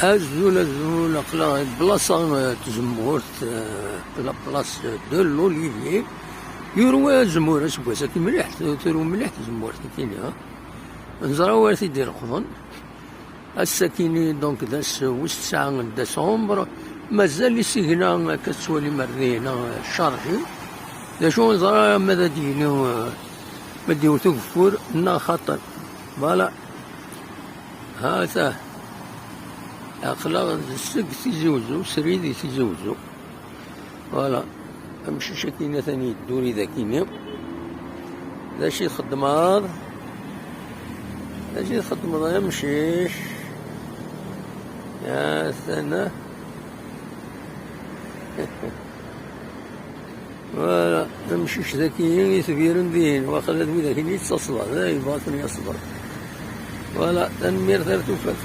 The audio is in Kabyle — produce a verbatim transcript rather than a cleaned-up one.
Azul, azul, aql-aɣ deg blasa, eh, n tzemmurt, eh, la place de l'Olivier. Yurwa azemmur aseggas-agi mliḥ, tu-, turew mliḥ tzemmurt-agi-nni, ha? Neẓra wi ara t-id-ileqḍen. Ass-agi-nni, donc, d ass wis tesɛa n décembre. Mazal isigna akka tettwalim ar dihina, eh, chargé. D acu neẓra ma ad d-yini, eh, ma d-iwet ugeffur neɣ xaṭi. Voilà. Ha-t-a. Aql-aɣ seg Tizi Uzzu, srid i Tizi Uzzu. Voilà. Amcic akkin atan yeddurid akkin. D acu i txeddmeḍ? D acu i txeddmeḍ ay amcic? Atan. Voilà, amcic daki itbiren dihin, waqila d widak-nni yettaṣla, da yebɣa ad ten-yaṣber. Voilà, tanemmirt ar tufat.